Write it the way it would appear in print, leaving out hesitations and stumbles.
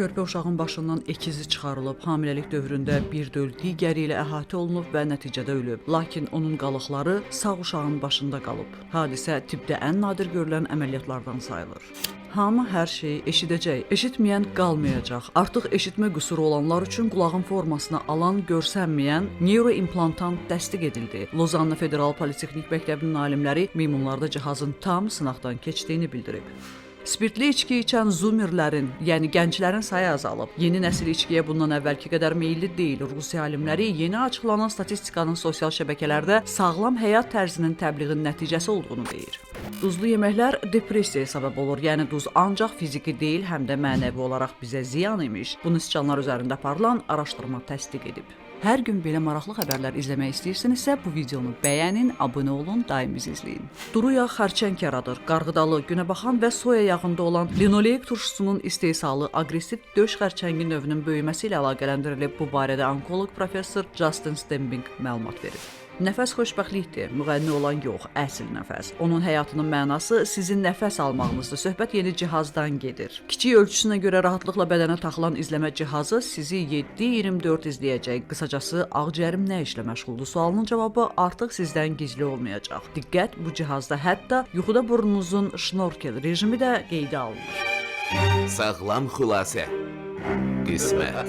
Körpə uşağın başından ikizi çıxarılıb, hamiləlik dövründə bir döl digəri ilə əhatə olunub və nəticədə ölüb. Lakin onun qalıqları sağ uşağın başında qalıb. Hadisə tibbdə ən nadir görülən əməliyyatlardan sayılır. Hamı hər şeyi eşidəcək, eşitməyən qalmayacaq. Artıq eşitmə qüsuru olanlar üçün qulağın formasını alan, görsənməyən neuroimplantant təsdiq edildi. Lozanna Federal Politexnik Məktəbinin alimləri meymunlarda cihazın tam sınaqdan keçdiyini bildirib. Spirtli içki içən zoomerlərin, yəni gənclərin sayı azalıb. Yeni nəsil içkiyə bundan əvvəlki qədər meyilli deyil. Rusiya alimləri yeni açıqlanan statistikanın sosial şəbəkələrdə sağlam həyat tərzinin təbliğinin nəticəsi olduğunu deyir. Duzlu yeməklər depressiyaya səbəb olur. Yəni duz ancaq fiziki deyil, həm də mənəvi olaraq bizə ziyan imiş. Bunu siçanlar üzərində aparılan araşdırma təsdiq edib. Hər gün belə maraqlı xəbərlər izləmək istəyirsinizsə, bu videonu bəyənin, abunə olun, daim bizi izləyin. Duru yağ xərçəng yaradır. Qarğıdalı, günəbaxan və soya yağında olan linoleik turşusunun istehsalı aqressiv döş xərçəngi növünün böyüməsi ilə əlaqələndirilib. Bu barədə onkoloq professor Justin Stembing məlumat verib. Nəfəs xoşbəxtlikdir, müğənni olan yox, əsl nəfəs. Onun həyatının mənası sizin nəfəs almağınızdır. Söhbət yeni cihazdan gedir. Kiçik ölçüsünə görə rahatlıqla bədənə taxılan izləmə cihazı sizi 7/24 izləyəcək. Qısacası, ağciyərim nə işlə məşğuldur sualının cavabı artıq sizdən gizli olmayacaq. Diqqət, bu cihazda hətta yuxuda burnunuzun şnorkel rejimi də qeydə alınır. Sağlam xülasə. Qismət.